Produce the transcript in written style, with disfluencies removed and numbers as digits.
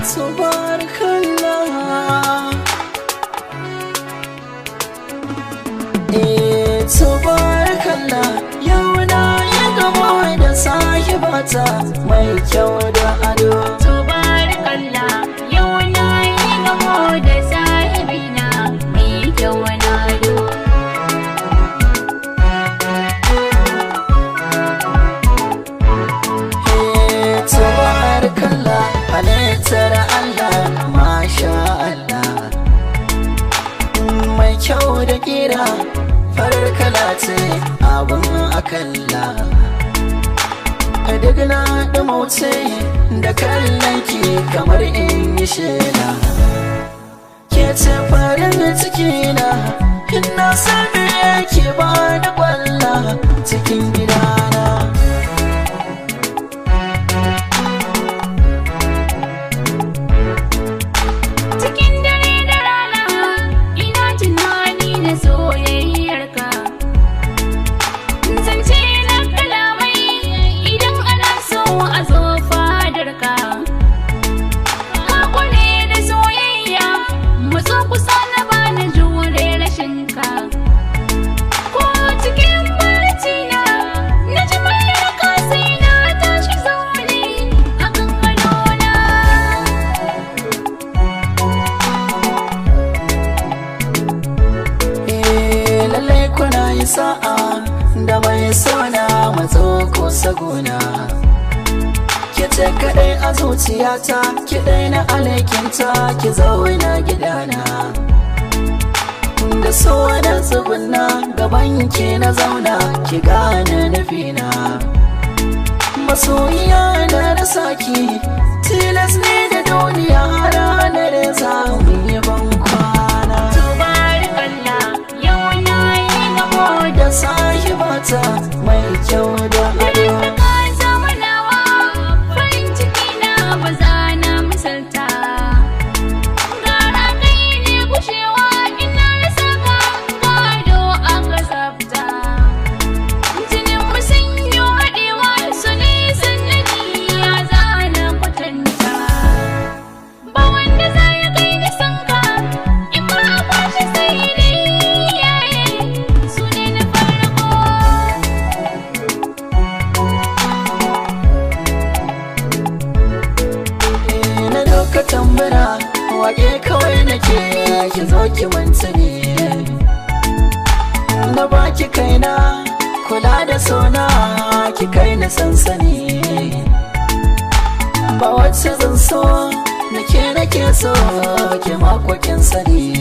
Tabarakallah. Eh, tabarakallah. Yau na yi gamo da sahibata mai kyau da ado. Tubarakallah, yau na yi gamo da sahibina mai kyau na ado. Eh, tabarakallah, halittar Allah, masha Allah. Mai kyau da kira, farar kala ce abin akalla. Duk na ɗumauce da kallon ki kamar in yi shela. Ke ce farin ciki na, in na sami ke ba da kwalla cikin gidana. Cikin dare da rana, ina tunani da soyayyarka. Zance na kalamai idan ana so a zo fadarka. Ka kone da soyayya, matso kusa na bani jure rashinka. Ko cikin barci na, na ji muryarka sai na tashi zaune a kan gadona. Eh, lallai kuna yi sa'a da mai sona matso ko sagona. Ke ce kaɗai a zuciyata, ki na alaikinta, ki zauna gidana. Da so da tsuguna gaban ki na zauna, ki gane nufina. Masoyiya na rasa ki, tilas ne da duniya ranar za mu yi ban kwana. Tubarakallah, yau na yi gamo da Da sahibata mai kyau da ado. da ka zama nawa, farin ciki na ba za na misalta. Gara kai ne gushewa ina rasa ka gado aka tsafta. Jinin mu sun yi haɗewa su ne sannadi ya za na kwatanta. Ba wanda za ya kai ni son ka, in ma a kwashe sai dai iyaye su ne na farko. Eh, na doka tambara wake kawai nake ki zo ki mantani. Na baki kaina kula da sona ki kai na sansani. Ba wacce zan so nake nake so ki makwakin sani.